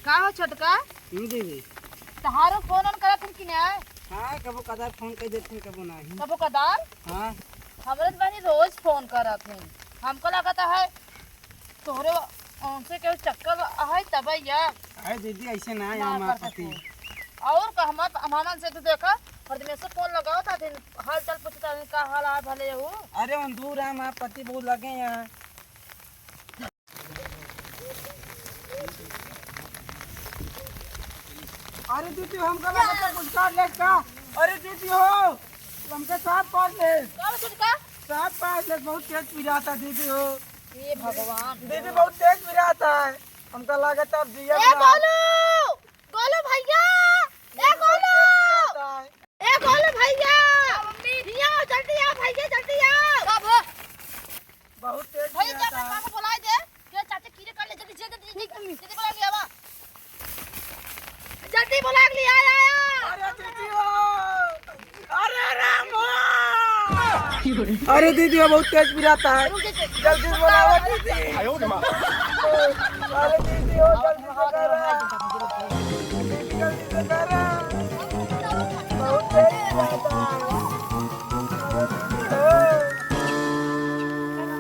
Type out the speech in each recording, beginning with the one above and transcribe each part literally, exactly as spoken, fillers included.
का हो छोटका? हम्म, दीदी। तहारो फोन ओन करत हन कि नाय? हाँ, कबो कदार फोन कर देथिन, कबो नाही। कबो कदार? हाँ। हमरे तो बहिनी रोज फोन करत हन। हमको लगत है तोहरे उनसे केहू चक्कर है तब या। अरे दीदी, ऐसे ना है ना हमार कर पति। सके। और का हमार, हमार मन से तू देखा, हरदमेसे फोन लगावत हथिन, हाल चाल पूछत हथिन, का हाल है, भले हो? अरे उन दूर है, हमार पति बहुत लगे हैं। अरे दीदी, हमका लगा था कुछ काट ले का? अरे दीदी हो, हमका सांप काट ले। का हो छोटका? सांप काट ले, बहुत तेज पिरात है दीदी हो। हे भगवान। दीदी बहुत तेज पिरात है, हमका लगा था अब जिया ए ना। गोलू, गोलू भैया, ए गोलू, ए गोलू भैया, हियाँ आओ, जल्दी आओ भैया, जल्दी आओ। कब? बहुत तेज भैया, पिरात है। काका को बुलाए दे। के चाचा कीड़े काट ले, जल्दी, जल्दी, जल्दी, जल्दी बुला लिया बा। जल्दी बुला लिया, आया, आया। अरे दीदी हो, अरे राम हो। अरे दीदी हो, बहुत तेज पिरात है। रुक जा, रुक जा। जल्दी बुलाओ दीदी। अरे दीदी हो, जल्दी से करा। दीदी, जल्दी से करा। बहुत तेज पिरात है। अरे दीदी हो।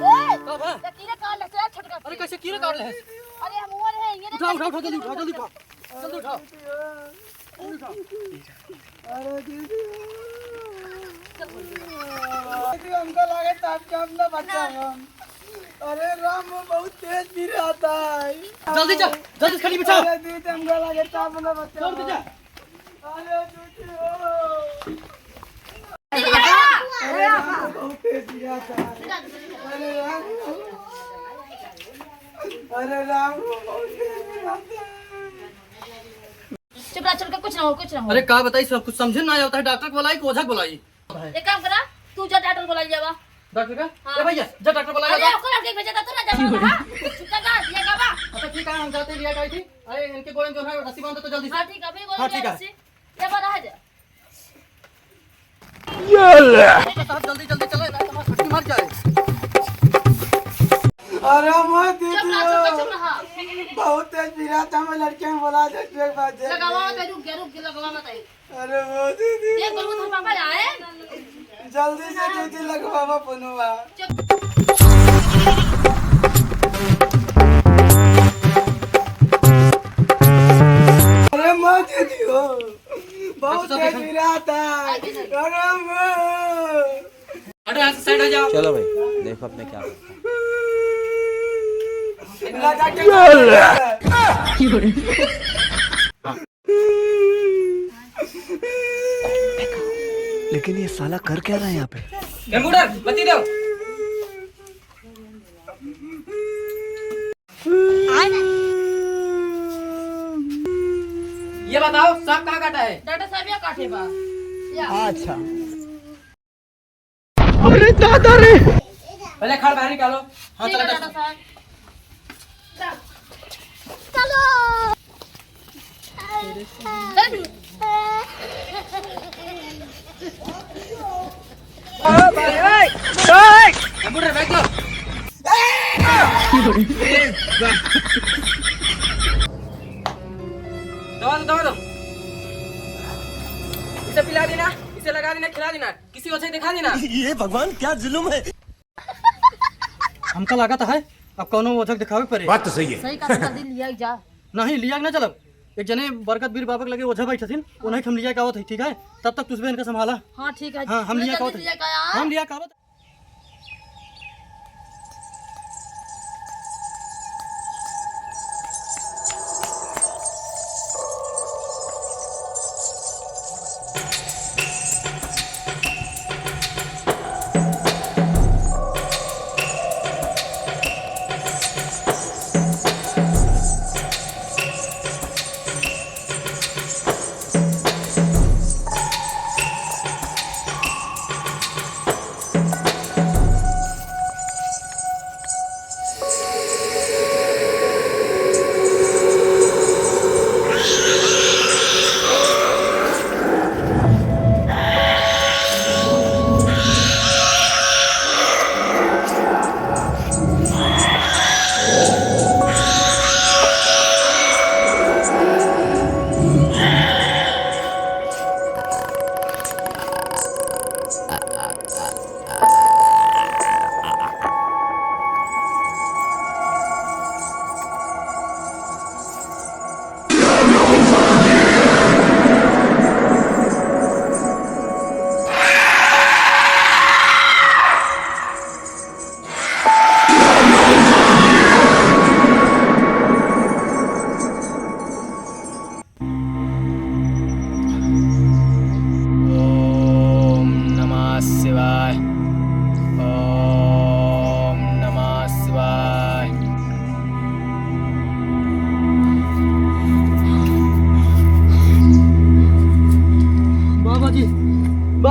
ए, का बा? कीड़ा काट ले, चल छोटका। अरे कैसे कीड़ा काट ले? अरे हम वो रहे, ये उठा, उठा, उठा, जल्दी उठा, जल्दी उठा। जल्दी उठा। जल्दी उठा। अरे दीदी। दीदी, हमको लगे सांप के अपना बच्चा हम। अरे राम, वो बहुत तेज पिरात है। जल्दी चल, जल्दी से खड़ी बिछा। अरे दीदी, हमको लगे सांप अपना बच्चा छोड़ दे जा। हम। अरे दीदी हो। अरे राम, बहुत तेज पिरात है। अरे राम, अरे राम, बहुत तेज पिरात है। चुप रहा, चुप रहा, कुछ ना हो, कुछ ना हो। अरे का बताई, सब कुछ समझे ना आवता है, डॉक्टर को बुलाई कि ओझा को बुलाई? एक काम करा, तू जा डॉक्टर को बुला लिया बा। डॉक्टर का? हाँ। ए भैया, जा डॉक्टर बुला अरे लिया बा। ओकर लड़के भेजा था, तू ना जा बा, हाँ? चुप कर, जा, ये का बा? अच्छा ठीक है, हम जाते हैं, लिया आई थी। अरे इनके गोड़े में जो है रस्सी बांध दो तो जल्दी से। हाँ ठीक है, अभी हाँ, ठीक है। रस्सी। ये बा, रहा जा। ये ले। साहब, जल्दी, जल्दी चलो, नहीं तो हमारी छुट्टी मर जाए। अरे मैं दीदी चुप रहा, चुप रहा, हो। चुप रहा। बहुत तेज पिरात है, मैं लड़के में बोला दे, एक बार देख लगावा ले। मत, रुक जा, रुक जा, लगावा मत। अरे वो दीदी। ये कौन था पापा आए? जल्दी से दीदी लगवावा फोनवा। चुप। अरे मैं दीदी हो। बहुत अच्छा, तेज अच्छा। पिरात है। अरे मैं। हटो, यहाँ से साइड हो जाओ। चलो भाई, देखो अब मैं क्या करता हूँ। लगा के लेकिन ये साला कर क्या रहा है यहाँ पे? कंप्यूटर, बत्ती दो। ये बताओ, सांप कहाँ काटा है? डॉक्टर साहब, यहाँ काटे बा। या। अच्छा। अरे दादा रे। पहले खाड़ बाहर निकालो। हाँ, ठीक चलो, है, डॉक्टर। डॉक्टर साहब। चलो। कंप्यूटर बैठ जाओ। दवा दो, दवा दो। इसे पिला देना, इसे लगा देना, खिला देना, किसी ओझा दिखा देना। ये भगवान, क्या जुल्म है। हमका लागत है, अब कौनो ओझा दिखावे पड़े। बात तो सही है। सही कहा, जल्दी लिया जा। नहीं, लिया के ना चलब। एक जने बरकत बीर बाबा के लगे ओझा बैठे थीन, उन्हें के हम लिया के आवत है, ठीक है? तब तक तुझे इनका संभाला। हाँ, ठीक है। हाँ, हम लिया के आवत है। लिया के आया। हम लिया के आवत।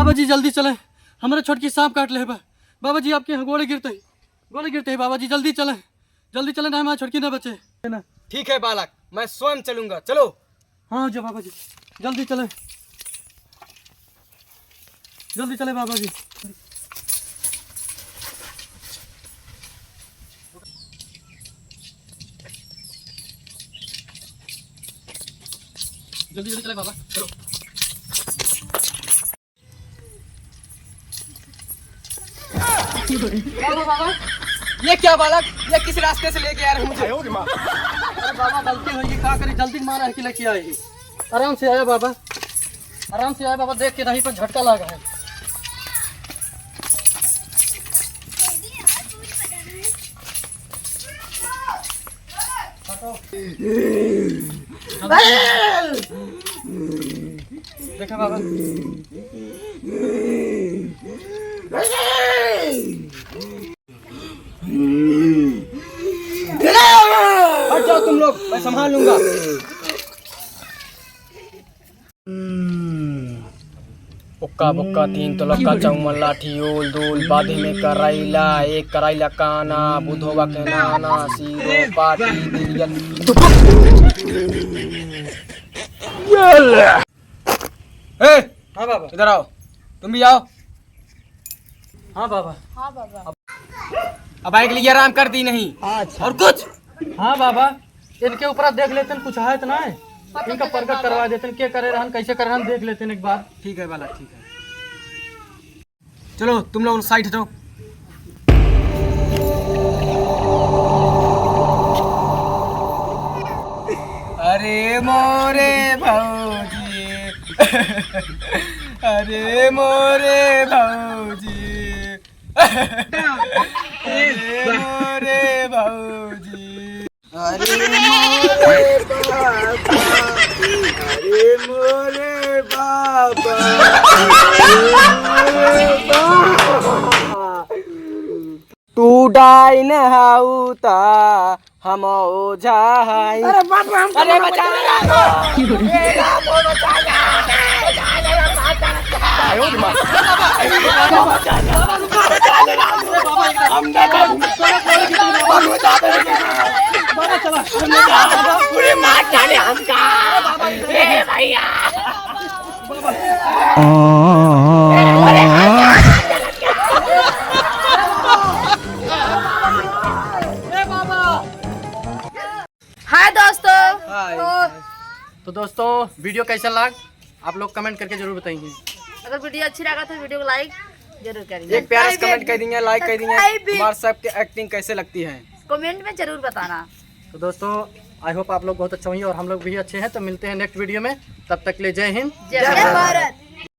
बाबा जी, जल्दी चले, हमरे छोटकी सांप काट ले बा। बाबा जी, आपके यहाँ गोड़े गिरते ही, गोड़े गिरते ही बाबा जी, जल्दी चले, जल्दी चले, ना हमारे छोटकी ना बचे। ठीक है बालक, मैं स्वयं चलूंगा, चलो। हाँ जो बाबा जी, जल्दी चले, जल्दी चले बाबा जी। जल्दी जल्दी चले बाबा, चलो। बाबा, बाबा, ये क्या बालक, ये किस रास्ते से लेके आ रहे हो मुझे? अरे बाबा, गलती हो गई, का करी, जल्दी मारा है कि लेके आए हैं। आराम से आया बाबा, आराम से आया बाबा, देख के नहीं पर झटका लगा है। देखा बाबा। हट जाओ तुम लोग, मैं संभाल लूंगा। उक्का बुक्का तीन तोलक्का चौवन लाठी ओल दोल बाधे में करैला एक करैला काना बुधवा के नाना सीरो पाटी बिरिया। ए, हाँ बाबा। इधर आओ, तुम भी आओ। हाँ बाबा। हाँ बाबा। अब आए के लिए आराम कर दी नहीं। अच्छा। और कुछ? हाँ बाबा, इनके ऊपर देख लेते हैं, कुछ है तो ना है? इनका प्रकट करवा देते हैं, क्या करे रहन, कैसे करे रहन, देख लेते हैं एक बार। ठीक है बालक, ठीक है। चलो तुम लोग साइड हटो। अरे मोरे भौजी, अरे मोरे भौजी, अरे मोरे भौजी। अरे मोरे बाबा, अरे मोरे बाबा, अरे मोरे बाबा। तू डाइन हाउ ता हम ओझा हाई। अरे बाप रे, हम अरे बचा ले। पूरी मार डाले हमका। ए भैया। हाय दोस्तों। हाय। तो तो दोस्तों, वीडियो कैसा लग, आप लोग कमेंट करके जरूर बताएंगे। अगर वीडियो अच्छी लगा तो वीडियो को लाइक जरूर करेंगे। एक प्यारा सा कमेंट कर दीजिए, लाइक कर दीजिए। सब्सक्राइब भी। हमारे सब के एक्टिंग कैसे लगती है, कमेंट में जरूर बताना। तो दोस्तों, आई होप आप लोग बहुत अच्छा होंगे और हम लोग भी अच्छे हैं। तो मिलते हैं नेक्स्ट वीडियो में, तब तक के लिए जय हिंद, जय भारत।